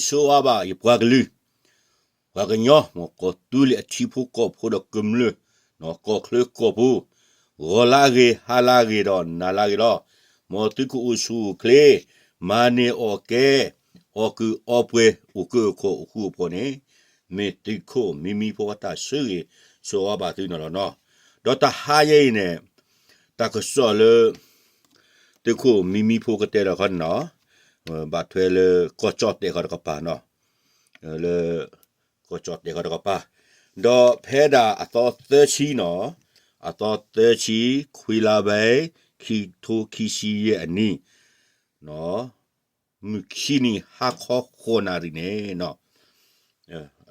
ဆိၣ်အါဘၣ်ယပှၤကလုာ် ပှၤကညီ မ်ကီၢ်သူလ့ၤအထံဖိကီၢ်ဖိဒီးကမျၢၢ် ကီၢ်ချၢကီၢ်ပူၤ ဂီၤလၢအဂ့ၤဟါလၢအဂ့ၤဒီးနၤလၢအဂ့ၤလီၤ. မ်သုကအိၣ်ဆူၣ်အိၣ်ချ့ မၤန့ၢ်အီၣ်ကဲ အီၣ်ကုၢ်အီပှဲၤ အိၣ်ကၢၢ်ခီၣ်အိၣ်ဃူအိၣ်ဖိးန့ၣ် မ့ၢ်သုးခိၣ်မံမံဖိတၢ်ဆၢဂ့ၤ ဆိၣ်အါဘၣ်သုန့ၣ်လီၤနီၤ. ဒီးတဟါယဲအံၤန့ၣ် တၢ်ကစီၣ်လၢ သုးခိၣ်မံမံဖိကတဲလီၤခီန့ၣ်နီၤ ဘၣ်ထွဲလၢကီၢ်ကၠီၣ်တဲာ်ဃီတကပၤနီၤ လၢ ကီၢ်ကၠီၣ်တဲာ်ဃီတကပၤ ဒီးဖဲဒၣ်အသီသၢဆံနီၤ အသီသၢဆံ ခွံလါဘဲ ခံထိခံဆံယဲၢ်အနံၣ် မုၢ်ခံနံၤဟါခီဃိးနၣ်ရံၣ်န့ၣ်နီၤ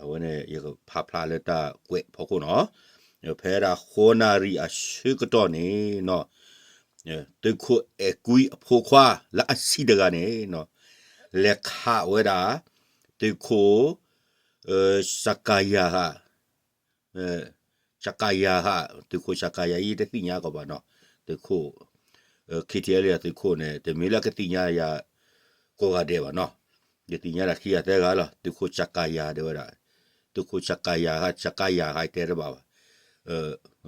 အဝဲန့ၣ် ယကဖးဖျါလၢတၢ်ကွဲးဖီခိၣ်နီၤ ဖဲဒၣ်ဃိးနၣ်ရံၣ်အဆၢကတီၢ်န့ၣ်နီၤ သုးခိၣ်အဲၣ်ကွံအဖိခွါလၢအဆံးတဂၤန့ၣ်နီၤ လဲၤခးဝဲဒၣ် သုးခိၣ် စကၤယၤဟး စကၤယၤဟး သုးခိၣ်စကၤယၤအံၤတသ့ၣ်ညါကီးဘၣ်နီၤ သုးခိၣ် ခ့ထံအဲလ့ၣ်သုးခိၣ်န့ၣ် တမ့ၢ်လၢကသ့ၣ်ညါယၤ ကိးဂၤဒဲးဘၣ်နီၤ ယသ့ၣ်ညါဒၣ်ခံဂၤသၢဂၤလီၤ သုးခိၣ်စကၤယၤတဲဝဲဒၣ် သုးခိၣ်စကၤယၤဟး စကၤယၤဟးတဲတဘၣ်ဘၣ်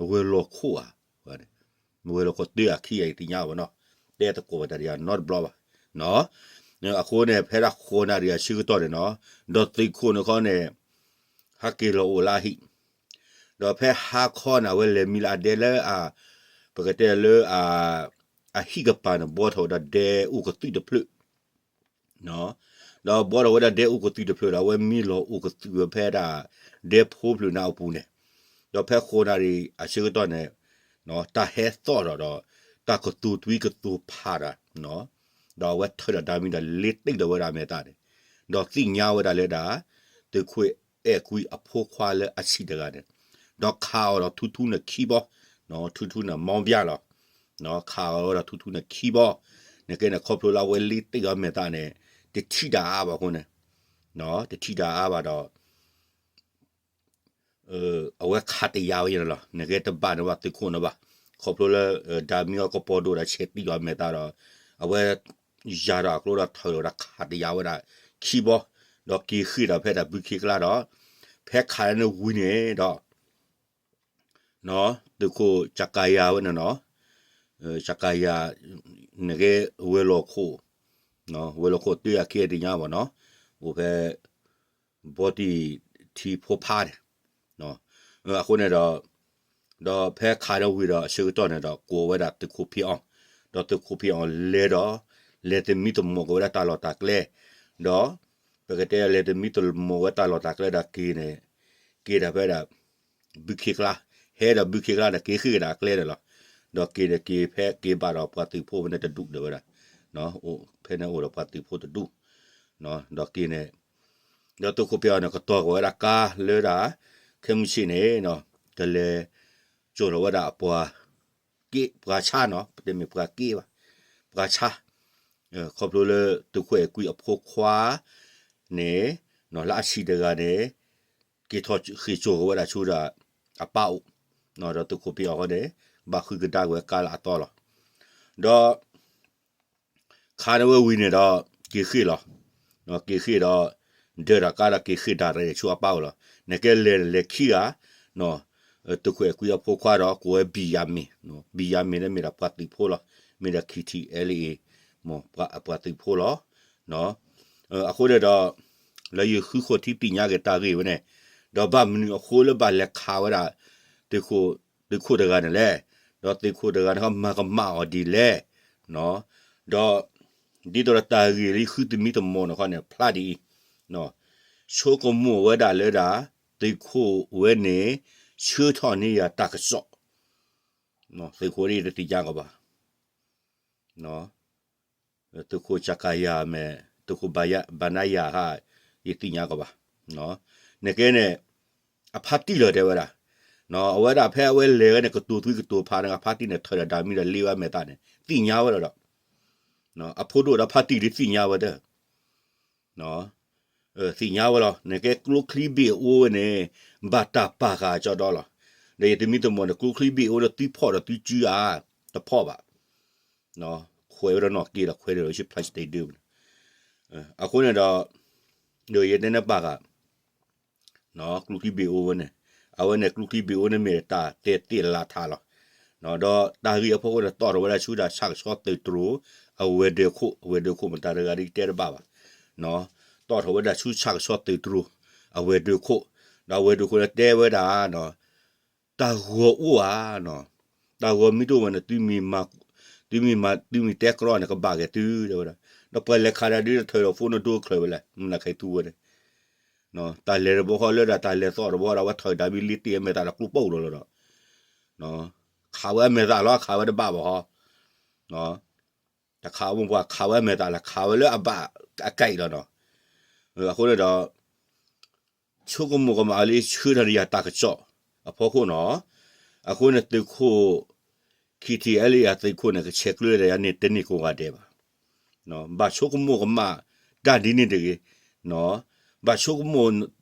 ဝဲၤလီၢ်ခိၣ်ဧါ ဝဲၤလီၢ်ခိၣ်တၢအခံဂၤယသ့ၣ်ညါဘၣ်နီၤ တဲသကိးဘၣ်တၢ်တယၤနီတဘျီဘၣ် အဃိန့ၣ် ဖဲဒၣ်ဃိးနၣ်ရံၣ်အဆၢကတီၢ်န့ၣ်နီၤ ဒီးသုးခိၣ်န့ၣ်ခီန့ၣ် ဟးက့ၤလီၤအိၣ်လၢအဟံၣ် ဒီးဖဲဟါခီန့ၣ် အဝဲလဲၤမံလၢအဒဲလၢအ ပကတဲလၢ အဟံၣ်ကပၤန့ၣ် ဘှီထီၣ်ဝဲဒၣ်ဒဲအိၣ်ကသုၣ်တဖျၢၣ် ဒီးဘှီထီၣ်ဝဲဒၣ်ဒဲအိၣ်ကသုၣ်တဖျၢၣ်ဒီး အဝဲမံလီၤအိၣ်ကသုၣ်ဝဲဖဲဒၣ် ဒဲဖိဖျၢၣ်န့ၣ်အပူၤန့ၣ် ဒီးဖဲဃိးနၣ်ရံၣ်အဆၢကတီၢ်န့ၣ် တၢ်ဟဲသီၣ်ဒီး တၢ်ကတိၤသွံကတိၤဖးတၢ် ဒီးအဝဲထၢၣ်ဒီးဒါမံဒီးလ့တ့ၢ်ဒီးဝဲဒၣ်အမဲာ်သၣ်န့ၣ် ဒီးသ့ၣ်ညါဝဲဒၣ်လၢဒၣ် သုးခိၣ်အဲၣ်ကွံအဖိခွါလၢအဆံးတဂၤန့ၣ် ဒီးခးအီၤဒီးထူထူန့ၣ်ခံဘီ ထူထူန့ၣ်မီဘျါလီၤ ခးအီၤဒီးထူထူန့ၣ်ခံဘီ နကဲန့ၣ်ခီဖျိလၢအဝဲလ့တ့ၢ်အီၤမဲာ်သၣ်န့ၣ် တထံၣ်တၢ်အါဘၣ်အဃိန့ၣ် တထံၣ်တၢ်အါဘၣ်ဒီး အဝဲခးတယာ်ဝဲန့ၣ်လီၤ နကဲတဘၣ်န့ၣ်ဘၣ်သုးခိၣ်န့ၣ်ဘၣ် ခီဖျိလၢ ဒါမံအီၤကပီၤဒိၣ်ဒီးဆဲးတံၢ်အီၤမဲာ်သၣ်ဒီး အဝဲ ယၤဒီးအကျိဒီးထၢၣ်ဒီးခးတယာ်ဝဲဒၣ်ခံဘီ ဒီးက့ၤဃ့ၢ်ဒီးဖဲဒၣ်ဘုခ့ကျါဒီး ဖဲခးန့ၣ်ဝံၤန့ၣ်ဒီး သုးခိၣ်စကၤယၤဝဲန့ၣ်နီၤ စကၤယၤ နကဲဝဲၤလီၢ်ခိၣ် ဝဲၤလီၢ်ခိၣ်တၢအခံသ့ၣ်ညါဘၣ်နီၤ အိၣ်ဖဲ ဘီတံၢ်ထံဖိဖါန့ၣ် အဃိန့ၣ်ဒီး ဒီးဖဲခးဒီးဝံၤဒီးအဆၢကတီၢ်န့ၣ်ဒီး ကိးဝဲဒၣ်သုးခိၣ်ဖံးအီၣ် ဒီးသုးခိၣ်ဖံးအီၣ်လဲၤဒီး လဲၤသမံသမိးက့ၤဝဲဒၣ်တၢ်လီၢ်တၢ်ကျဲ ဒီး ပကတဲလဲၤသမံသမိးဝဲတၢ်လီၢ်တၢ်ကျဲဒီးက့ၤန့ၣ် က့ၤဒၣ်ဖဲဒၣ် ဘုခ့ကျါ ဟဲဒီးဘုခ့ကျါဒီးက့ၤဃ့ၢ်ကဒါအကျဲန့ၣ်လီၤ. ဒီးက့ၤန့ၣ်က့ၤဖဲက့ၤဘၣ်ဒီးပှၤသုးဖိဖဲန့ၣ်တဒူၣ်ဒီးဝဲဒၣ် ဖဲန့ၣ်အိၣ်ဒီးပှၤသုးဖိတဒူၣ် ဒီးက့ၤန့ၣ် ဒီးသုးခိၣ်ဖံးအီၣ်န့ၣ် ကတီၤကွံာ်ဝဲဒၣ်ကါလၢဒၣ် ခဲမုၢ်ဆ့ၣ်န့ၣ် ကလဲၤ ကၠိၣ်လီၤဝဲဒၣ်အပှၤ က့ ပှၤဆါနီၤ ပတမ့ၢ်ပှၤက့ဘၣ် ပှၤဆါ ခီဖျိလၢသုးခိၣ်အဲၣ်ကွံအဖိခွါန့ၣ် လၢအဆံးတဂၤန့ၣ် က့ၤထီၣ်ဃ့ၢ်ကၠိၣ်က့ၤဝဲဒၣ်ဆူဒၣ်အပၢ်အိၣ် ဒီးသုးခိၣ်ဖံးအီၣ်ဃီန့ၣ် ဘၣ်ဃုကဒါက့ၤဝဲကါလၢအသီလီၤ. ဒီး ခးန့ၢ်ဝဲဝံၤန့ၣ်ဒီး က့ၤဃ့ၢ်လီၤ. က့ၤဃ့ၢ်ဒီး ဒၢတၢ်ကါဒီးက့ၤဃ့ၢ်ဒၣ်ရဲၣ်ဆူအပၢ်အိၣ်လီၤ. နကဲလဲၤလဲၤခံဂၤ သုးခိၣ်အဲၣ်ကွံအဖိခွါဒီး ကိးဝဲဘံၣ်ယၤမ့ၣ်, ဘံၣ်ယၤမ့ၣ်န့ၣ်မ့ၢ်ဒၣ်ပှၤသုးဖိလီၤ. မ့ၢ်ဒၣ် ခ့ထံၣ်အဲလ့ၣ်အ့ၣ် မ့ၢ်ပှၤသုးဖိလီၤ. အဃိန့ၣ်ဒီး လၢယဃုဃိထံသ့ၣ်ညါက့ၤတၢ်ဂ့ၢ်ဝဲန့ၣ်, ဒီးဘၣ်မနုၤအဃိလၢဘၣ်လဲၤခးဝဲဒၣ် သုးခိၣ်တဂၤန့ၣ်လဲၣ်, ဒီးသုးခိၣ်တဂၤန့ၣ် မၤကမၣ်အီၤဒ်လဲၣ်, ဒီး ဒ်သိးဒီးတၢ်ဂ့ၢ်လၢယဃုသမံသမိးန့ၣ်ခီန့ၣ် ဖျါဒ်အံၤ, ဆိကမိၣ်ဝဲဒၣ်လၢဒၣ် သုးခိၣ်ဝဲန့ၣ် ဆှၢထီၣ်န့ၢ်ယၤတၢ်ကစီၣ်, သုးခိၣ်ဒ်ယတသ့ၣ်ညါကီးဘၣ် သုးခိၣ်စကၤယၤမ့ၢ် သုးခိၣ်ဘၤနါယၤဧါ ယသ့ၣ်ညါကီးဘၣ်. နကဲန့ၣ် အဖါတံၢ်လီၤတဲဝဲဒၣ်, အဝဲဒၣ်ဖဲအဝဲလဲၤဝဲန့ၣ် ကတိၤသွံကတိၤဖးန့ၣ် အဖါတံၢ်န့ၣ် ထၢၣ်ဒီးဒါမံဒီးလ့ဝဲအမဲာ်သၣ်န့ၣ် သ့ၣ်ညါဝဲလီၤဒီး အဖိဒိၣ်ဒီးဖါတံၢ်ဒ်သ့ၣ်ညါဝဲတၢ် သ့ၣ်ညါဝဲလီၤ. နကဲကျိချံဘ့ၣ်အအိၣ်ဝဲန့ၣ် ဘၣ်တၢ်ပာ်ဃာ်ကၠီဒီလီၤ. ဒီးယသမံသမိးန့ၣ် ကျိချံဘ့ၣ်အအိၣ်လၢသုဖီၣ်ဒီးသုစုဧါ, တဖီၣ်ဘၣ်. ခွဲးဝဲဒီးနီၢ်က့ဒီးခွဲးန့ၣ်လၢဆံ plastic ဒၢးန့ၣ်, အဃိန့ၣ်ဒီး ဒီးယတဲန့ၣ်ပာ်ဃာ် ကျူထံဘ့ၣ်အိဝဲန့ၣ်, အဝဲန့ၣ်ကျူထံဘ့ၣ်အိန့ၣ်မ့ၢ်တၢ်တဲသ့ၣ်လးထးလီၤ. ဒီးတၢ်ဂ့ၢ်အဖီခိၣ်န့ၣ် တီၣ်ထီၣ်ဝဲဒၣ်ဆူဒၣ်ဆၣ်ကဆီသုးတြိၤ အဝဲၤဒၢးခိၣ်, အဝဲၤဒၢးခိၣ်မတၤတဂၤဒ်တဲတဘၣ်ဘၣ်, တီၣ်ထီၣ်ဝဲဒၣ်ဆူဆၣ်ကဆီသုးတြိၤ အဝဲၤဒၢးခိၣ်, ဒီးအဝဲၤဒၢးခိၣ်န့ၣ်တဲဝဲဒၣ် တၢ်ဂီၤအိၣ်ဧါ, တၢ်ဂီၤမ့ၢ်တအိၣ်ဝဲန့ၣ် သုမ့ၢ်မၤ, သုမ့ၢ်တဲကြီန့ၣ် ကဘၣ်ဂဲၤသု တဲဝဲဒၣ်. ဒီးပှၤလဲၤခးတၢ်ဒ်တထၢၣ်ဒီး ဖိနဒိချၢးဝဲလဲၣ် မနုၤခါအံၤသူဝဲန့ၣ်, တၢ်လဲၤတဘျီဃီလၢဒၣ် တၢ်လဲၤသီၣ်တဘျီဃီဒီး အဝဲထၢၣ်ဒၣ်မ့ၢ်လ့တ့ၢ်အမဲာ်သၣ်ဒီးကျိပိၢ်လီၤလီၤဒီး ခးဝဲအမဲာ်သၣ်လီၤ ခးဝဲတဘၣ်ဘၣ်ဟီ, တခးမိၢ်ပှၢ် ခးဝဲအမဲာ်သၣ်လီၤ ခးဝဲလၢအဘၣ်အကဲးလီၤနီၤ. အဃိန့ၣ်ဒီး ဆိကမိၣ်ကမၣ်လၢဆှၢတၢ်ဒီးယၤတၢ်ကစီၣ်အဖီခိၣ်နီၤ, အဃိန့ၣ်သုးခိၣ် ခံထံၣ်အဲလၣ်ယၤသုးခိၣ်န့ၣ် ကဆဲးကျၢဒီးယၤန့ၣ် တန့ၢ်ကိးဂၤဒဲးဘၣ်. ဘၣ်ဆိကမိၣ်ကမၣ်တၢ်ဒ်န့ၣ်တဂ့ၤ, ဘၣ်ဆိကမိၣ်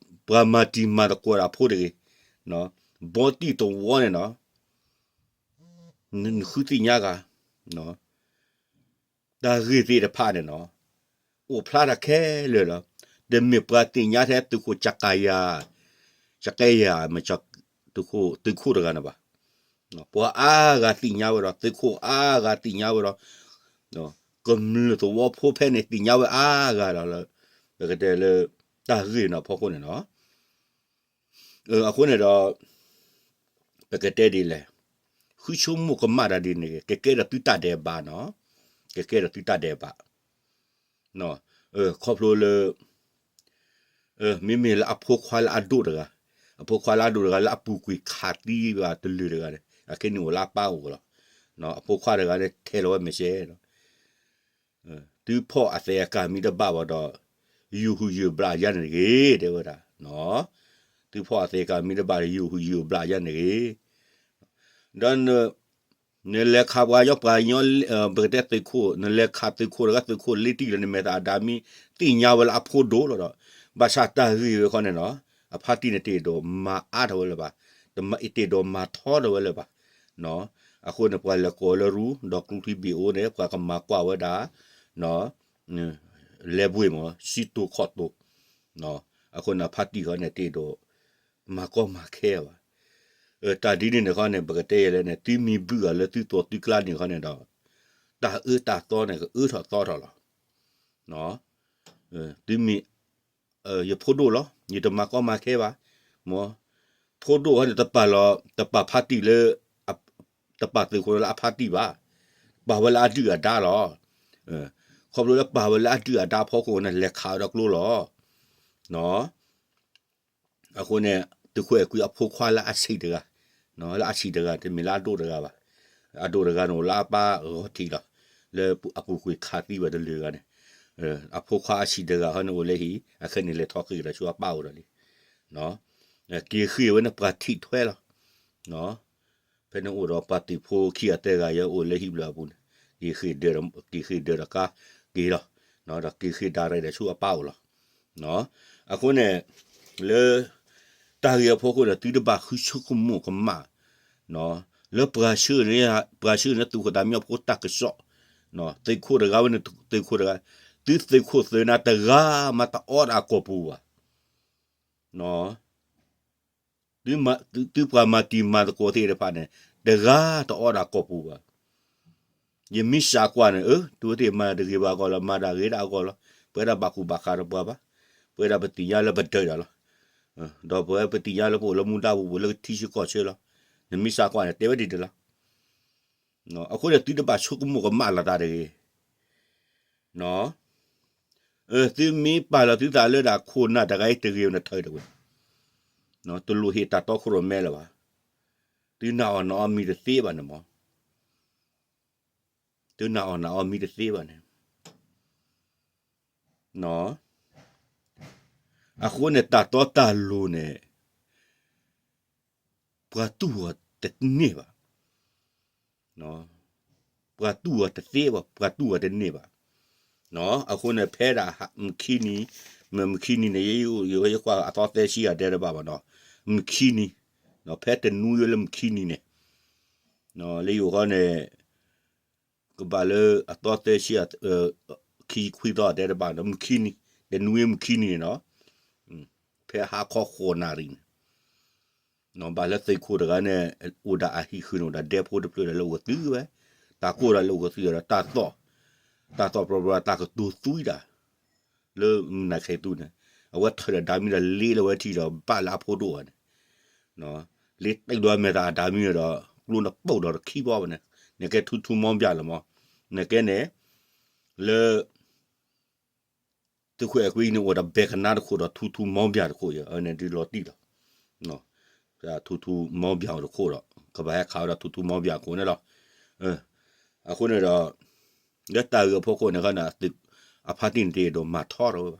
ပှၤမၤတံၤမၤသကိးတၢ်ဖိတဂ့ၤ, ဘီတံၢ်တဝီန့ၣ်နီၤ နဃုသ့ၣ်ညါဂၤ တၢ်ဂ့ၢ်သ့ၣ်တဖၣ်န့ၣ်နီၤ အိၣ်ဖျါတၢ်ခဲလၢာ်လီၤ. တမ့ၢ်ပှၤသ့ၣ်ညါထဲသုးခိၣ်ကကယၤ, ကကဲယၤ မ့ၢ် သုးခိၣ်တဂၤန့ၣ်ဘၣ်. ပှၤအါဂၤသ့ၣ်ညါဝဲဒီး သုးခိၣ်အါဂၤသ့ၣ်ညါဝဲဒီး ကမျၢၢ်သဝီဖိဖဲန့ၣ်သ့ၣ်ညါဝဲအါဂၤဒီးလၢ ပကတဲလၢ တၢ်ဂ့ၢ်န့ၣ်အဖီခိၣ်န့ၣ်နီၤ အဃိန့ၣ်ဒီး ပကတဲဒ်လဲၣ်, ဃုဆိကမိၣ်ကမၣ်တၢ်ဒ်န့ၣ်ဂ့ၤ ကကဲထီၣ်သုတၢ်ဒဲးဘးနီၤ, ကကဲထီၣ်သုတၢ်ဒဲးဘး, ခီဖျိလၢ မ့မ့ၢ်လၢအဖိခွါလၢအဒိၣ်တဂၤ, အဖိခွါလၢအဒိၣ်တဂၤလၢအပူၤကွံာ်ခးသံဘၣ်တလၢာ်တဂၤန့ၣ် အခဲန့ၣ်အိၣ်လၢအပၢ်အိၣ်လီၤ. အဖိခွါတဂၤန့ၣ်ထဲလီၤဝဲမဲာ်စဲဒီး သုဖီၣ်အသဲအကၤမ့ၢ်တဘၣ်ဘၣ်ဒီး ယိာ်ဟူးယိာ်ဘျးယၤန့ၣ်တဂ့ၤ တဲဝဲဒၣ်, သုဖီၣ်အသဲအကၤမ့ၢ်တဘၣ်ဒီး ယိာ်ဟူးယိာ်ဘျးယၤန့ၣ်တဂ့ၤ, ဒီး နလဲၤခးပှၤညီပှၤညီ ပကတဲသုးခိၣ် နလဲၤခးသုးခိၣ်တဂၤ သုးခိၣ်လ့တံၢ်လီၤ နမဲာ်သၣ်အဒါမံၤ သ့ၣ်ညါဝဲလၢအဖိဒိၣ်လီၤဒီး ဘၣ်ဆၣ်တၢ်ဂ့ၢ်ဝဲခီန့ၣ်နီၤ အဖါတံၢ်န့ၣ်တအဲၣ်ဒိးမၤအါထီၣ်ဝဲလၢၤဘၣ်, တအဲၣ်ဒိးမၤထီထီၣ်ဝဲလၢၤဘၣ်, အဃိန့ၣ် ပှၤလဲၤကိးလၢရူ ဒီးကျူထံဘ့ၣ်အိန့ၣ် ပှၤကမၤကွၢ်ဝဲဒၣ် လဲၤဘှ့ၣ်မး စံတိခီၣ်တိ, အဃိန့ၣ် အဖါတံၢ်ခီန့ၣ် တအဲၣ်ဒိးမၤကီမၤခဲဘၣ်. တၢ်ဒ်န့ၣ်န့ၣ်ခီန့ၣ် ပကတဲယဲလဲၣ်န့ၣ် သုမ့ၢ်ဘုၣ်အီၤလၢသုသီသုကျါန့ၣ်ခီန့ၣ်ဒီး တၢ်အၢတၢ်သီန့ၣ် ကအၢထီၣ်သီထီၣ်လီၤ. သုမ့ၢ် ယဖိဒိၣ်လီၤ ယတမၤကီမၤခဲဘၣ်, မ့ၢ် ဖိဒိၣ်ခီန့ၣ် တပာ်လီၤ တပာ်ဖါတံၢ်လၢ တပာ်သုးခိၣ်လၢအဖါတံၢ်ဘၣ်, ပာ်ဝဲလၢအဒုၣ်အဒါလီၤ. ခီဖျိလၢပာ်ဝဲလၢအဒုၣ်အဒါအဖီခိၣ်န့ၣ် လဲၤခးဝဲဒီးကျိလီၤ. အဃိန့ၣ် သုးခိၣ်အဲၣ်ကွံအဖိခွါလၢအဆံးတဂၤ, လၢအဆံးတဂၤ တမ့ၢ်လၢအဒိၣ်တဂၤဘၣ်. အဒိၣ်တဂၤန့ၣ်အိၣ်လၢအပၢ်ဂီၤထံးလီၤ. လၢအပူၤကွံာ်ခးသံဝဲတလၢာ်ဂၤန့ၣ်, အဖိခွါအဆံးတဂၤဟီန့ၣ်အိၣ်လၢဟံၣ် အခဲန့ၣ်လဲၤထီၣ်ဃ့ၢ်ဒီးဆူအပၢ်အိၣ်ဒီးလံ. က့ၤဃ့ၢ်ဝဲန့ၣ်ပှၤထံၣ်ထွဲလီၤ. ဖဲန့ၣ်အိၣ်ဒီးပှၤသုးဖိခံဂၤသၢဂၤယဲအိၣ်လၢဟံၣ်ဘျီအပူၤန့ၣ်, က့ၤဃ့ၢ်ဒၢးဒီးကါက့ၤလီၤ. ဒီးက့ၤဃ့ၢ်ဒၣ်ရဲၣ်ဒီးဆူအပၢ်အိၣ်လီၤ. အဃိန့ၣ် လၢ တၢ်ဂ့ၢ်အဖီခိၣ်န့ၣ် သုတဘၣ်ဃုဆိကမိၣ်ကမၣ်, လၢပှၤဆှၢန့ၣ် ပှၤဆှၢန့ၣ်သုးခိၣ်သးမံအဖိတၢ်ကစီၣ်, သုးခိၣ်တဂၤဝဲန့ၣ် သုးခိၣ်တဂၤ, သုသုးခိၣ်သုးနၤတဂၤမးတအီဒၣ်အကိာ်ပူၤဘၣ်. သုပှၤမၤတံၤမၤသကိးသ့ၣ်တဖၣ်န့ၣ် တဂၤတအီဒၣ်ကိာ်ပူၤဘၣ်. ယမ့ၢ်စးကွၢ်န့ၣ် အၢ သုဝဲသ့ၣ်မၤတဂ့ၤဘၣ်အဂီၢ်လီၤ မၤတၢ်ဂ့ၤဒၣ်အဂီၢ်လီၤ. ပဝဲဒၣ်ဘၣ်ကူၣ်ဘၣ်ဃးဒီးပှၤဘၣ်. ပဝဲဒၣ်ပသ့ၣ်ညါလၢပဒၢးတၢ်လီၤ. ဒီးပဝဲပသ့ၣ်ညါလၢပအိၣ်လၢမူဒါပူၤ ပအိၣ်လၢထံဆၢကီၢ်ဆၢလီၤ. နမ့ၢ်စးကွၢ်န့ၣ် တဲဝဲဒ်န့ၣ်လီၤ. အဃိန့ၣ် သုတဘၣ်ဆိကမိၣ်ကမၣ်လီၤသးတဂ့ၤ. သုမ့ၢ်ပာ်လီၤသုသးလၢဒၣ်ခိၣ်နၢ်တဂၤအံၤတဂ့ၤ နထၢတဝဲ, တလိၣ်ဟ့ၣ်တၢ်တီခိၣ်ရိၣ်မဲလၢၤဘၣ်. သုနာ်အီၣ်နာ်အီမံၤတသ့ဘၣ်န့ၣ်မး. သုနာ်အီၣ်နာ်အီမံၤတသ့ဘၣ်န့ၣ်. အဃိန့ၣ် တၢ်တီတၢ်လိၤန့ၣ် ပှၤတူၢ်အီၤတန့ၢ်ဘၣ်. ပှၤတူၢ်အီၤတသ့ဘၣ် ပှၤတူၢ်အီၤတန့ၢ်ဘၣ်. အဃိန့ၣ် ဖဲဒၣ်မုၢ်ခံနံၤ, မုၢ်ခံနံၤန့ၣ် ယဲယကွၢ်အသီသၢဆံယၤဒဲးတဘၣ်ဘၣ်နီၤ, မုၢ်ခံနံၤ, ဖဲတနွံယဲလၢမုၢ်ခံနံၤန့ၣ်, လၢယအိၣ်ဃီန့ၣ် ကဘၣ်လၢအသီသၢဆံ ခံခွံသီအတဲတဘၣ်နီၤ, မုၢ်ခံနံၤ, တနွံမုၢ်ခံနံၤန့ၣ်နီၤ, ဖဲဟါခီဃိးနၣ်ရံၣ်န့ၣ် ဘၣ်လၢသုးခိၣ်တဂၤန့ၣ် အိၣ်ဒၣ်အဟံၣ်ဃုာ်န့ၣ် အိၣ်ဒၣ်ဒဲဖိတဖျၢၣ်ဒီးလၢအိၣ်ကသုဝဲ, တၢ်ကိၢ်ဒီးလၢအိၣ်ကသုဒီးတၢ်သီၣ်, တၢ်သီၣ်ပြီပြီတၢ်ကတိၤသွံတၢ် လၢမုၢ်နၤခဲအံၤသူန့ၣ် အဝဲထၢၣ်ဒီးဒၤမံဒီးလ့လၢဝဲထံဒီးဘၣ်လၢအဖိဒိၣ်အီၤန့ၣ် လ့တ့ၢ်ဒွးမဲာ်သးအဒၤမံဒီး ကျိန့ၣ်ပိၢ်ဒီးတခံဘီဘၣ်န့ၣ်, နကဲထူထူမီပၠၣ်လီၤမး, နကဲန့ၣ် လၢ သုးခိၣ်အဲၤကွံန့ၣ် အိၣ်ဒီးဘဲကနါတခိၣ်ဒီးထူထူမီပၠၣ်တခိၣ်အံၤ အန့ၣ်ဒုးလီၤတံၢ်လီၤ. ထူထူမီပၠၣ်တခိၣ်ဒီး ကဘၣ်ဟဲခးဝဲဒၣ်ထူထူမီပၠၣ်အခိၣ်န့ၣ်လီၤ. အဃိန့ၣ်ဒီး လၢတၢ်ဂ့ၢ်အဖီခိၣ်န့ၣ်ခီန့ၣ် အဖါတံၢ်န့ၣ်တအဲၣ်ဒိးမၤထီထီၣ်ဝဲဘၣ်.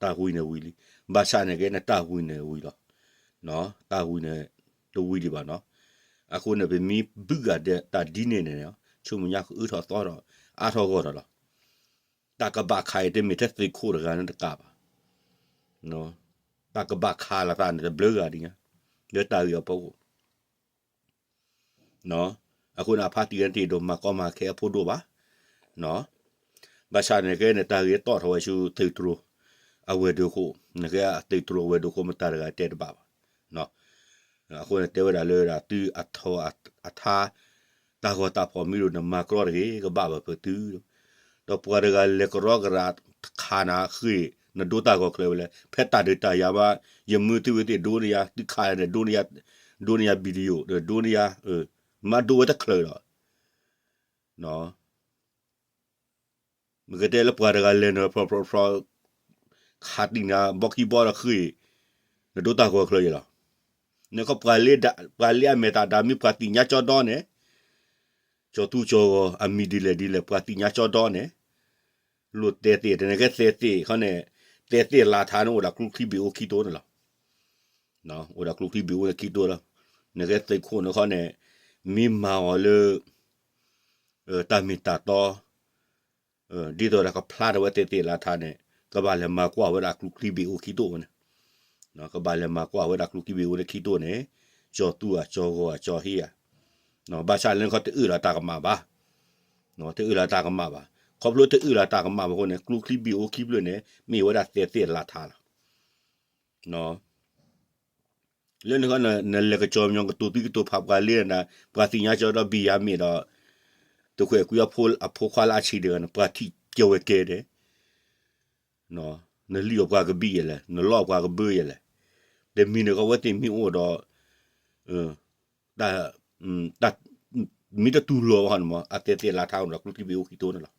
တၢ်ဝံၤန့ၣ်ဝံၤလံ. ဘၣ်ဆၣ်န့ၣ်ကဲန့ၣ်တၢ်ဝံၤန့ၣ်ဝံၤလီၤ. တၢ်ဝံၤန့ၣ်တဝံၤဒံးဘၣ်နီၤ. အဃိန့ၣ် ပမ့ၢ်ဘုၣ်ဂၤဒဲးတၢ်ဒ်န့ၣ်န့ၣ် ဆူမဲာ်ညါကအၢထီၣ်သီထီၣ် အါထီၣ်ဂီၢ်ထီၣ်လီၤ. တၢ်ကဘၣ်ခးအံၤတမ့ၢ်ထဲသုးခိၣ်တဂၤန့ၣ်တကးဘၣ်. တၢ်ကဘၣ်ခးလိာ်သးန့ၣ်တဘျုးဂၤဒံးညါ လၢတၢ်ဂ့ၢ်အဖီခိၣ် အဃိန့ၣ် အဖါတံၢ်န့ၣ်တအဲၣ်ဒိးမၤကီမၤခဲအဖိဒိၣ်ဘၣ်. ဘၣ်ဆၣ်န့ၣ်ကဲန့ၣ် တၢ်ဂ့ၢ်တီၣ်ထီၣ်ဝဲဆူသုးတြိၤ အဝဲၤဒၢးခိၣ် နကဲသုးတြိၤအဝဲၤဒၢးခိၣ်မတၤတဂၤတဲတဘၣ်ဘၣ်. အဃိန့ၣ် တဲဝဲဒၣ်လၢဒၣ်သုအထီအထါ တၢ်ဂီၤတၢ်ဖီၣ်မ့ၢ်ဒိၣ် နမၤကြီတဂ့ၤ ကဘၣ်ဘၣ်ဖုးသု ဒီးပှၤတဂၤလဲၤကရီကရၤခးနၤဃ့ၢ် နဒိတၢ်ဂီၤချၢဝဲလဲၣ်, ဖဲတၢ်ဒုးတၢ်ယၤဘၣ် ယမၢသုဝဲသ့ၣ်ဒိန့ၢ်ယၤ သုခးန့ၣ် ဒိန့ၢ်ယၤ video ဒီးဒိန့ၢ်ယၤ မၤဒိဝဲတချုးဒီး မ့ၢ်ကတဲလၢပှၤတဂၤလဲၤနုာ်ဖျီဖျီဖျီ ခးတံၢ်နၤဘီခံဘီဒီးဃ့ၢ် နဒိတၢ်ဂီၤချၢယဲလီၤ. နကပှၤလၢအမဲာ်တၢ်ဒၣ်မ့ၢ်ပှၤသ့ၣ်ညါကၠီဒီန့ၣ် ကၠီသူကၠီဂီၤအမံၤဒ်လဲၣ်ဒ်လဲၣ် ပှၤသ့ၣ်ညါကၠီဒီန့ၣ် လိၣ်သဲးသ့ၣ် တနကဲသဲးသ့ၣ်ခီန့ၣ် သဲးသ့ၣ်လါထါန့ၣ် အိၣ်ဒၣ်ကျိချံဘ့ၣ်အိၣ်ခံတိၢ်န့ၣ်လီၤ. အိၣ်ဒၣ်ကျိချံဘ့ၣ်အိၣ်န့ၣ်ခံတိၢ်လီၤ. နကဲသုးခိၣ်န့ၣ်ခီန့ၣ် မ့ၢ်မၤအီၤလၢ တၢ်မ့ၢ်တၢ်တီ ဒ်သိးဒီးကဖျါထီၣ်ဝဲသဲးသ့ၣ်လါထါန့ၣ် ကဘၣ်လဲၤမၤကွၢ်ဝဲဒၣ်ကျိချံဘ့ၣ်အိၣ်ခံတိၢ်ဝဲန့ၣ် ကဘၣ်လဲၤမၤကွၢ်ဝဲဒၣ်ကျိချံဘ့ၣ်အိၣ်န့ၣ်ခံတိၢ်န့ၣ် ကၠီသူအကၠီဂီၤအကၠီဟ့ၣ်ဧါ. ဘၣ်ဆၣ်လၢနခီတအၢၣ်လီၤတၢ်ကမၣ်ဘၣ်. တအၢၣ်လီၤတၢ်ကမၣ်ဘၣ်. ခီဖျိတအၢၣ်လီၤတၢ်ကမၣ်ဘၣ်အဃိန့ၣ် ကျိချံဘ့ၣ်အိၣ်ခံဖျၢၣ်န့ၣ် မ့ၢ်ဝဲဒၣ်သဲးသ့ၣ်လါထါလီၤ. လၢနခီ နလဲၤကစီၤပညီကတိၤသံကတိၤဖးပှၤလၢနၤ ပှၤသ့ၣ်ညါကၠီဒီဘံၣ်ယၤမ့ၢ်ဒီး သုးခိၣ်အဲၤကွံအဖိခွါလၢအဆံးတဂၤန့ၣ် ပှၤထံၣ်ကဲဝဲကဲဒဲး နလံၣ်အီၣ်ပှၤကဘံၣ်ယဲလဲၣ် နလီၢ်အီၣ်ပှၤကဘၢယဲလဲၣ် တမံၤန့ၣ်ကီဝဲသ့ၣ်မ့ၢ်အိၣ်ဒီး တၢ် မ့ၢ်တတူၢ်လိာ်ဘၣ်န့ၣ်မး အသဲးသ့ၣ်လါထါအိၣ်ဒီးကျိချံဘ့ၣ်အိၣ်ခံတိၢ်န့ၣ်လီၤ.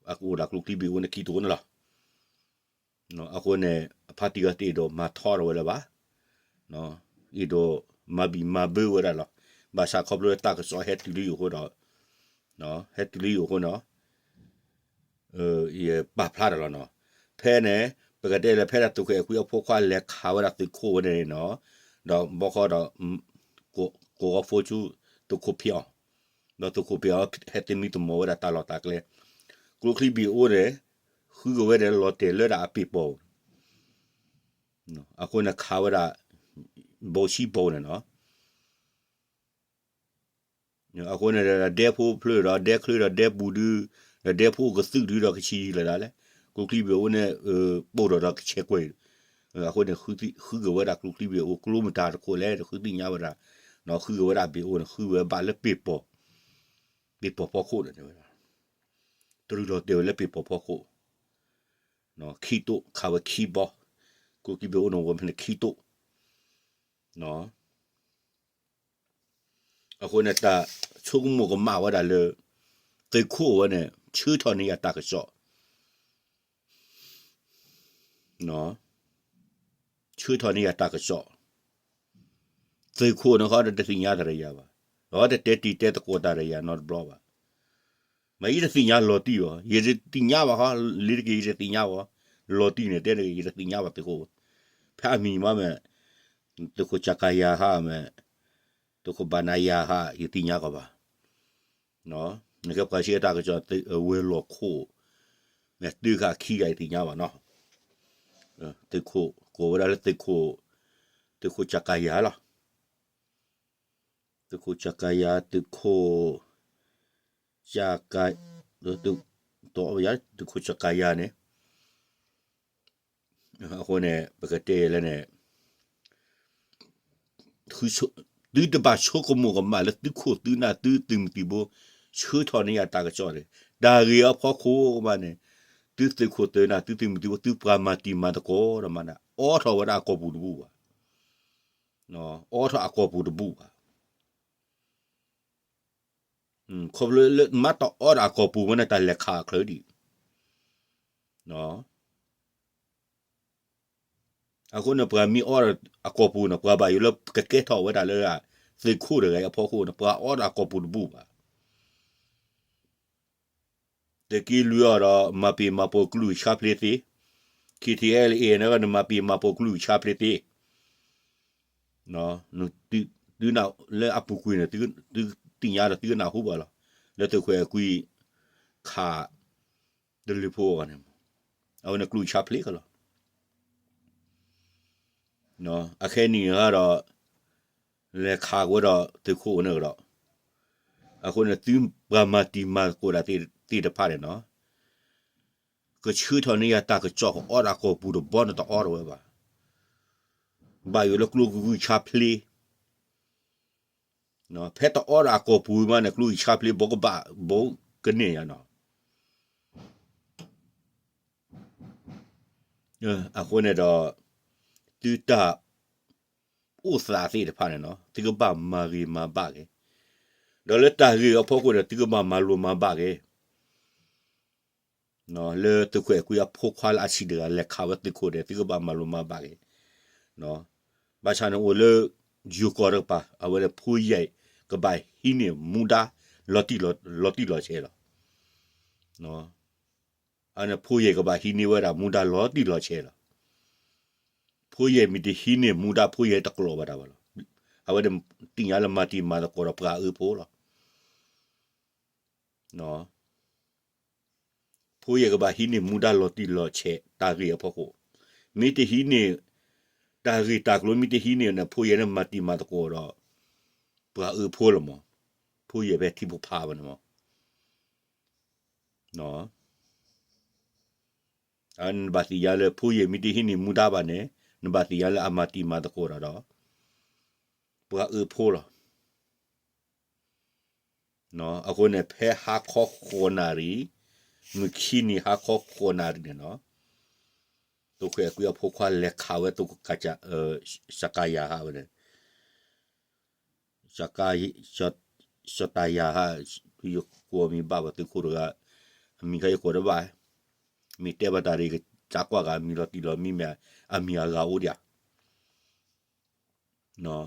အကအိၣ်ဒီးကျိချံဘ့ၣ်အိၣ်န့ၣ်ခံတိၢ်န့ၣ်လီၤ. အဃိန့ၣ် အဖါတံၢ်ဂၤတအဲၣ်ဒိးမၤထီထီၣ်ဝဲလၢၤဘၣ်. အဲၣ်ဒိးမၤဘံၣ်မၤဘၢဝဲဒၣ်လီၤ. ဘၣ်ဆၣ်ခီဖျိတၢ်ကစီၣ်ဟဲတုၤလံအဃိဒီး ဟဲတုၤလံအဃိန့ၣ် ယပာ်ဖျါတၢ်လီၤနီၤ. ဖဲန့ၣ် ပကတဲလၢဖဲဒၣ်သုးခိၣ်အဲၤကွံအဖိခွါလဲၤခးဝဲဒၣ်သုးခိၣ်ဝဲန့ၣ်နီၤ, ဒီးဘီဃီဒီး ကိးဂီၤဖိဆူသုးခိၣ်ဖံးအီၣ်, ဒီးသုးခိၣ်ဖံးအီၣ်ဟဲသမံသမိးဝဲဒၣ်တၢ်လီၢ်တၢ်ကျဲ, ကျိချံဘ့ၣ်အိၣ်န့ၣ် ဃုက့ၤဝဲဒၣ်လီၤတဲာ်လၢဒၣ်အပ့ၢ်ပီၤ, အဃိန့ၣ်ခးဝဲဒၣ် ဘိဆံဘိန့ၣ်နီၤ. အဃိန့ၣ် ဒဲဖိဖျၢၣ်ဒီးဒဲချၢဒီးဒဲပူၤဒု, ဒီးဒဲဖိကသုးဒုဒီးကဆံးလၢာ်ဒၣ်လဲာ်, ကျိချံဘ့ၣ်အိၣ်န့ၣ် ပိၢ်ဒီးဒီးကဆဲးကွဲး, အဃိန့ၣ် ဃုက့ၤဝဲဒၣ်ကျိချံဘ့ၣ်အိၣ်ကျိမတၤတခိၣ်လဲၣ် တဃုသ့ၣ်ညါဝဲဒၣ်, ဃုက့ၤဝဲဒၣ်ဘ့ၣ်အိၣ်န့ၣ် ဃုဝဲဘၣ်လၢပ့ၢ်ပီၤ, ပ့ၢ်ပီၤဖီခိၣ်န့ၣ်ဝဲဒၣ်, တရူးလီၤတဲာ်ဝဲလၢပ့ၢ်ပီၤဖီခိၣ်, ခံတိၢ်ခးဝဲခံဘီ, ကျိချံဘ့ၣ်အိၣ်န့ၣ်ဝဲဖဲန့ၣ်ခံတိၢ် အဃိန့ၣ် တၢ်ဆိကမိၣ်ကမၣ်ဝဲဒၣ်လၢ သုးခိၣ်ဝဲန့ၣ် ဆှၢထီၣ်န့ၢ်ယၤတၢ်ကစီၣ်, ဆှၢထီၣ်န့ၢ်ယၤတၢ်ကစီၣ်, သုးခိၣ်န့ၣ်ဃီတသ့ၣ်ညါတၢ်ဒီးယၤဘၣ်, ဒီးတတဲတံၤတဲသကိးတၢ်ဒီးယၤနီတဘျီဘၣ်. မ့ၢ်ယတသ့ၣ်ညါလီၤတံၢ်အီၤ, ယတသ့ၣ်ညါဘၣ်ဃီ, လံတက့ၢ်ယတသ့ၣ်ညါဘၣ်, လီၤတံၢ်န့ၣ်တဲန့ၣ် ယတသ့ၣ်ညါဘၣ်သုးခိၣ်, ဖဲအမံၤမးမ့ၢ် သုးခိၣ်ကၠကယၤဟါမ့ၢ်, သုးခိၣ်ဘၣ်နၤယၤဟါ ယတသ့ၣ်ညါကီးဘၣ်. နကဲပှၤဆှၢတၢ်ကစီၣ် ဝဲၤလီၢ်ခိၣ်, မ့ၢ်သုးခါခံဂၤယတသ့ၣ်ညါဘၣ်နီၤ. သုးခိၣ် ကိးဝဲဒၣ်လၢသုးခိၣ်, သုးခိၣ်ကၠကယၤလီၤ. သုးခိၣ်ကၠကယၤ သုးခိၣ်, ကၠက, သုးခိၣ်ကၠကယၤန့ၣ် အဃိန့ၣ် ပကတဲလၢန့ၣ် သုတဘၣ်ဆိကမိၣ်ကမၣ်လၢသုခိၣ်သုနၢ်သုသုးမုၢ်သံၣ်ဘိ ဆှၢထီၣ်န့ၢ်ယၤတၢ်ကစီၣ်န့ၣ် တၢ်ဂ့ၢ်အဖီခိၣ်ကမၣ်န့ၣ် သုသုးခိၣ်သုနၢ်သုသုးမုၢ်သံၣ်ဘိ သုပှၤမၤတံၤမၤသကိးဒီးမးန့ၣ် အိးထီၣ်ဝဲဒၣ်အကိာ်ပူၤတဘူၣ်ဘၣ်. အိးထီၣ်အကိာ်ပူၤတဘူၣ်ဘၣ်. ခီဖျိလၢမ့ၢ်တအိးဒီးအကိာ်ပူၤဝဲန့ၣ် တၢ်လဲၤခးအချၢဒံး. အဃိန့ၣ် ပှၤမ့ၢ်အိးဒီးအကိာ်ပူၤန့ၣ် ပှၤဘၣ်ယိၣ်လၢကကဲထီၣ်ဝဲဒၣ်လၢ သုးခိၣ်တဂၤအံၤအဖီခိၣ်န့ၣ် ပှၤအိးဒီးအကိာ်ပူၤတဘူၣ်ဘၣ်. သုးက့လွံၢ်အီၤဒီး မၤပ့ၤမၤပိာ်ကလုၢ်ဆါဖျ့သ့, ခံထံအဲလ်အ့န့ၣ် နမၤပ့ၤမၤပိာ်ကလုၢ်ဆါဖျ့သ့, သုနၢ်လၢအပူၤကွံာ်န့ၣ် သုသ့ၣ်ညါဒီးသုကနၢ်ဟူဘၣ်လီၤ. လၢသုးခွဲးကွံခး တလုးဖိအဂီၢ်န့ၣ် အဝဲန့ၣ်ကလုၢ်ဆါဖျ့ကလီၤ. အခဲနံၣ်အံၤဒီး လဲၤခးကဝဲဒီးသုးခိၣ်န့ၣ်ကဒီး, အဃိန့ၣ် သုပှၤမၤတံၤမၤသကိးတၢ်သ့ၣ်တဖၣ်န့ၣ်နီၤ, ကဆှၢထီၣ်န့ၢ်ယၤတၢ်ကစီၣ် ကအိးဒီးအကိာ်ပူၤတဘီန့ၣ် တအိးထီၣ်ဝဲဘၣ်. ဘၣ်ယိၣ်လၢကျိကလုၢ်ဆါဖျ့ ဖဲတအိးဒီးအကိာ်ပူၤမးန့ၣ် ကျိကလုၢ်ဆါဖျ့ ဘိကဘၣ်ဘိကန့ၢ်ယၤနီၤ. အဃိန့ၣ်ဒီး သုတၢ်အိၣ်သးသ့ၣ်တဖၣ်န့ၣ်နီၤ သုကဘၣ်မၤဂ့ၤမၤဘၣ်က့ၤ, ဒီးလၢတၢ်ဂ့ၢ်အဖီခိၣ်န့ၣ် သုကဘၣ်မၤလိၤမၤဘၣ်က့ၤ လၢသုးခွဲးကွံအဖိခွါလၢအဆံးတဂၤ လဲၤခးဝဲသုးခိၣ်န့ၣ် သုကဘၣ်မၤလိၤမၤဘၣ်က့ၤ. ဘၣ်ဆၣ်န့ၣ်အိၣ်လၢ ယိၤကီၢ်တကပၤ အဝဲန့ၣ် ဖိယဲၢ်ကဘၣ်ဟံးန့ၢ်မူဒါ လီၤတံၢ်လီၤဆဲးလီၤ. အန့ၣ် ဖိယဲၢ်ကဘၣ်ဟံးန့ၢ်ဝဲဒၣ်မူဒါလီၤတံၢ်လီၤဆဲးလီၤ. ဖိယဲၢ်မ့ၢ်တဟံးန့ၢ်မူဒါ ဖိယဲၢ်တကျိးဘၣ်တၢ်ဘၣ်လီၤ. အဝဲန့ၣ် သ့ၣ်ညါလၢမၤတံၤမၤသကိးဒီးပှၤအၢဖိလီၤ. ဖိယဲၢ်ကဘၣ်ဟံးန့ၢ်မူဒါလီၤတံၢ်လီၤဆဲး တၢ်ဂ့ၢ်အဖီခိၣ်, မ့ၢ်တဟံးန့ၢ် တၢ်ဂ့ၢ်တၢ်ကျိၤ မ့ၢ်တဟံးန့ၢ်န့ၣ် ဖိယဲၢ်န့ၣ်မၤတံၤမၤသကိးဒီး ပှၤအၢဖိလီၤမး. ဖိယဲၢ်ဖဲထံဖိဖးဝဲန့ၣ်မး နဘၣ်သ့ၣ်ညါလၢ ဖိယဲၢ်မ့ၢ်တဟံးန့ၢ်မူဒါဘၣ်န့ၣ် နဘၣ်သ့ၣ်ညါလၢအမၤတံၤမၤသကိးဒီး ပှၤအၢဖိလီၤ. အဃိန့ၣ် ဖဲဟါခီဃိးနၣ်ရံၣ်, မုၢ်ခံနံၤဟါခီဃိးနၣ်ရံၣ်န့ၣ်နီၤ, သုးခွဲးကွံအဖိခွါလဲၤခးဝဲသုးက စကယၤဟးဝဲန့ၣ် စက စတယၤဟး, ယကိးမံၤဘၣ်ဘၣ်သုးခိၣ်တဂၤ, အမံၤခါယကိးတဘၣ်, မ့ၢ်တဲဘၣ်တၢ်ဒီး ကစးကွၢ်ဂၤအမံၤလီၤတံၢ်လီၤမံမ့ၢ် အမံၤအဂၤအိၣ်ဒံးဧါ.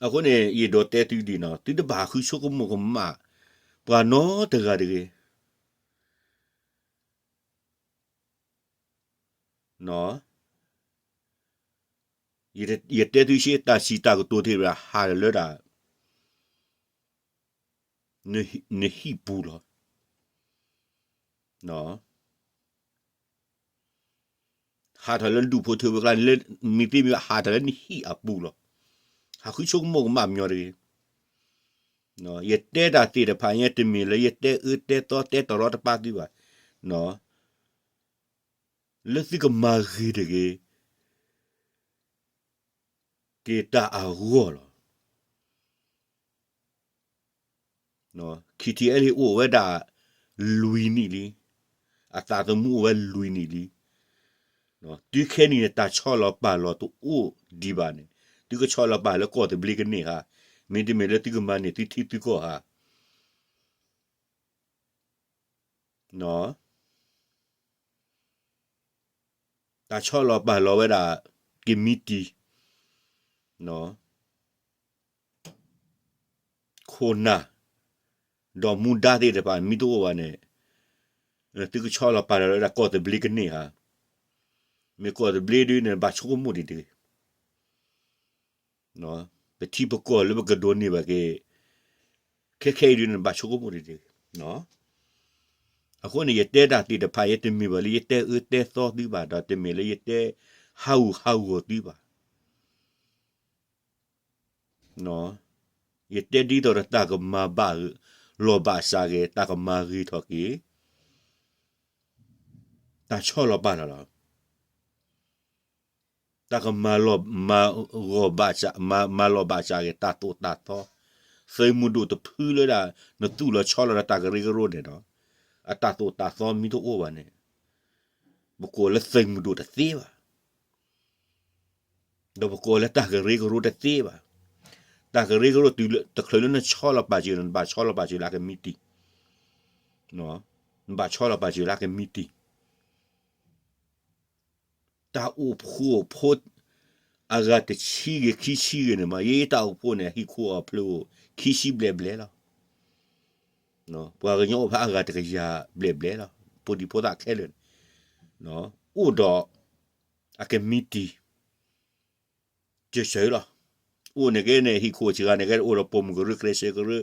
အဃိန့ၣ် ယအဲၣ်ဒိးတဲသုဒ်နီၤ, သုတဘၣ်ဃုဆိကမိၣ်ကမၣ် ပှၤနီတဂၤတဂ့ၤ. ယတဲသုဆ့ တၢ်စံးတၢ်ကတိၤသ့ၣ်တဖၣ် ဟးထီၣ်လၢဒၣ် နဟံၣ်ပူၤလီၤ. ဟးထီၣ်လၢဒူၣ်ဖိထၢဖိကျါန့ၣ် လၢမ့ၢ်သ့မ့ၢ်ဘၣ် ဟးထီၣ်လၢနဟံၣ်အပူၤလီၤ. ဟးဃုဆိကမိၣ်ကမၣ်ပညီတဂ့ၤ. ယတဲတၢ်သ့ၣ်တဖၣ် ယဲတမ့ၢ်လၢယတဲအၢတဲသီတဲတရီတပါသုဘၣ်. လၢသုကမၤဂ့ၤတဂ့ၤ က့ၤတၢ်အဂီၢ်လီၤ. ခံထံအဲလ့ၣ်အိၣ်ဝဲဒၣ်လွံၢ်နံၣ်လံ, အသးသမူအိၣ်ဝဲလွံၢ်နံၣ်လံ. တုၤခဲနံၤန့ၣ် တၢ်ဆီလီၤပာ်လီၤတအိၣ်ဒံးဘၣ်န့ၣ်, သုကဆီလီၤပာ်လၢကီၢ်သဘျ့ကန့ၢ်ဧါ, မ့တမ့ၢ်လၢသုကမၤန့ၢ်သုထံသုကီၢ်ဧါ. တၢ်ဆီလီၤပာ်လီၤဝဲဒၣ် ကမံးတံာ် ခိၣ်နၢ် ဒီးမူဒါသ့ၣ်တဖၣ် မ့ၢ်တအိၣ်ဘၣ်န့ၣ်, သုကဆီလီၤပာ်လီၤဝဲဒၣ်ကီၢ်သဘျ့ကန့ၢ်ဧါ, မ့ၢ်ကီၢ်သဘျ့ဒ်န့ၣ် ဘၣ်ဆိကမိၣ်ဒံးတဂ့ၤ. ပထံပကီၢ်လၢပကဒိးန့ၢ်ဘၣ်က့ၤ ခဲခဲအံၤဒ်န့ၣ်ဘၣ်ဆိကမိၣ်ဒံးတဂ့ၤ. အဃိန့ၣ် ယတဲတၢ်သ့ၣ်တဖၣ် ယတမ့ၢ်ဘၣ်လၢယတဲအၢတဲသီသုဘၣ်, ဒီးတမ့ၢ်လၢယတဲဟးဂူာ်ဟးဂီၤသုဘၣ်. ယတဲဒ်သိးဒီးတၢ်ကမၤဘၣ်လီၤဘၣ်စးဂ့ၤ, တၢ်ကမၤဂ့ၤထီၣ်က့ၤ တၢ်ဆီလီၤပာ်လီၤလီၤ. တၢ်ကမၤလီၤ, မၤဂီၤဘၣ်စး, မၤ, မၤလီၤဘၣ်စးက့ၤ တၢ်သိၣ်တၢ်သီ, သုးမုၢ်ဒိၣ်တဖုလၢဒၣ် နသူၣ်လီၤဆီလီၤဒီးတၢ်ကရၢကရိန့ၣ်ဒီး အတၢ်သိၣ်တၢ်သီမ့ၢ်တအိၣ်ဘၣ်န့ၣ် ပကိးလၢသုးမုၢ်ဒိၣ်တသ့ဘၣ်. ဒီးပကိးလၢတၢ်ကရၢကရိတသ့ဘၣ်. တၢ်ကရၢကရိတုၤလၢ တချုးလၢနဆီလီၤပာ်စၢၤန့ၣ် နဘၣ်ဆီလီၤပာ်စၢၤလၢအကမံးတံာ်, နဘၣ်ဆီလီၤပာ်စၢၤလၢအကမံးတံာ် တၢ်အိၣ်ဖှိၣ်ဖိ အဂၤတဆံဂ့ၤ ခံဆံဂ့ၤန့ၣ်မး, ယတၢ်အိၣ်ဖှိၣ်န့ၣ် ဟံၣ်ခိၣ်အဖျၢၣ်အိၣ် ခံဆံဘျဲၣ်ဘျဲၣ်လီၤ. ပှၤကညီအိၣ်ဖဲအဂၤတကယၤဘျဲၣ်ဘျဲၣ်လီၤ. ဖိဒံဖိသၣ်ခဲလၢာ်န့ၣ် အိၣ်ဒီး အကမံးတံာ် စၢၤစၢၤလီၤ. အိၣ်န့ၣ်ကဲန့ၣ် ဟံၣ်ခိၣ်စှၤဂၤန့ၣ်ကဲ အိၣ်ဒီးပိာ်မုၣ်ကရၢ ကျဲးစၢးကရၢ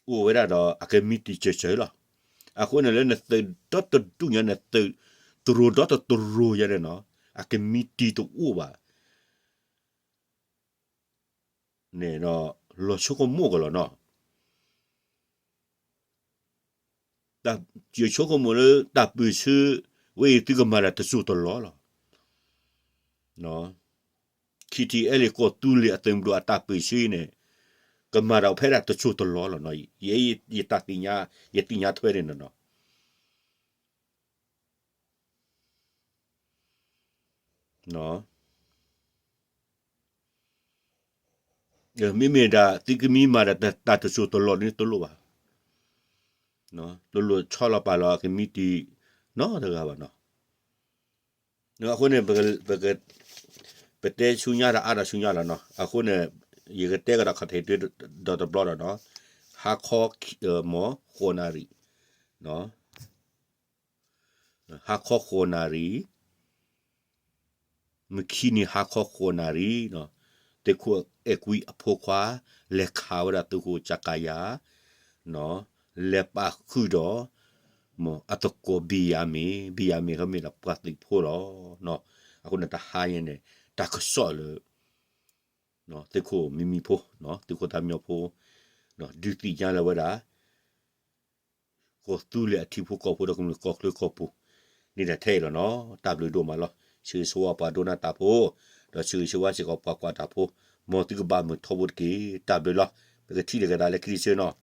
အိၣ်ဝဲဒၣ်ဒီးအကမံးတံာ်စၢၤစၢၤလီၤ. အဃိန့ၣ်လၢနသုးဒီတဒူၣ်ညါ နသုးတရိၤဒီတတရိၤညါန့ၣ်နီၤ အကမံးတံာ်တအိၣ်ဘၣ်န့ၣ်ဒီး လီၤဆိကမိၣ်ကလီၤနီၤ. ယဆိကမိၣ်လၢတၢ်ပၢၢ်ဆၢဝဲအံၤ သုကမၤတၢ်တစိၢ်တလီၢ်လီၤ. ခံထံအဲလ့ၣ်ကီၢ်သူလ့ၤအသုးမုၢ်ဒိၣ်အတၢ်ပၢၢ်ဆၢအံၤန့ၣ် ကမၤတၢ်ဖဲဒၣ်တစိၢ်တလီၢ်လီၤနီၤ. ယတၢ်သ့ၣ်ညါ ယသ့ၣ်ညါထွဲန့ၣ်နီၤ. မ့မ့ၢ်ဒၣ် သုကမံမၤဒၣ်တၢ်တစိၢ်တလီၢ်န့ၣ် တလိၣ်ဘၣ်. တလိၣ်ဆီလီၤပာ်လီၤအကမံးတံာ်နီတဂၤဘၣ်နီၤ. အဃိန့ၣ် ပတဲဆူညါတၢ်အါဒီးဆူညါလီၤနီၤ. အဃိန့ၣ် ယကတဲကဒီးခီၣ်ထံးတုၤဒီးတဘျီဒီးနီၤ. ဟါခီ မ့ၢ် ဃိးနၣ်ရံၣ် ဟါခီဃိးနၣ်ရံၣ်, မုၢ်ခံနံၤဟါခီဃိးနၣ်ရံၣ်, သုးခိၣ်အဲၣ်ကွံအဖိခွါ လဲၤခးဝဲဒၣ်သုးခိၣ်ကၠကယၤ, လဲၤပာ်ဃုာ်ဒီး အသကိးဘံၣ်ယၤမ့ၣ်, ဘံၣ်ယၤမ့ၣ် ဟဲမ့ၢ်ဒၣ်ပှၤသုးဖိလီၤ. အဃိန့ၣ်တဟါညါန့ၣ် တၢ်ကစီၣ်လၢ သုးခိၣ်မံမံဖိ, သုးခိၣ်သးမံဖိ, ဒုးသ့ၣ်ညါလၢၤဝဲဒၣ် ကီၢ်သူလ့ၤအထံဖိကီၢ်ဖိဒီးကမျၢၢ်ကီၢ်ချၢကီၢ်ပူၤ န့ၣ်ဒၣ်ထဲအံၤလီၤနီၤ. တၢ်ဘျုးဒိၣ်မးလီၤ. ဆၢဂ့ၤဆၢဝါပှၤဒိကနၣ်တၢ်ဖိ, ဒီးဆၢဂ့ၤဆၢဝါစ့ၢ်ကီးပှၤကွၢ်တၢ်ဖိ, မ်သုကဘၣ်မုာ်ထီဘိတက့ၢ်. တၢ်ဘျုးလီၤ. ပကထံၣ်လိာ်က့ၤသးလၢခံတဆၢနီၤ.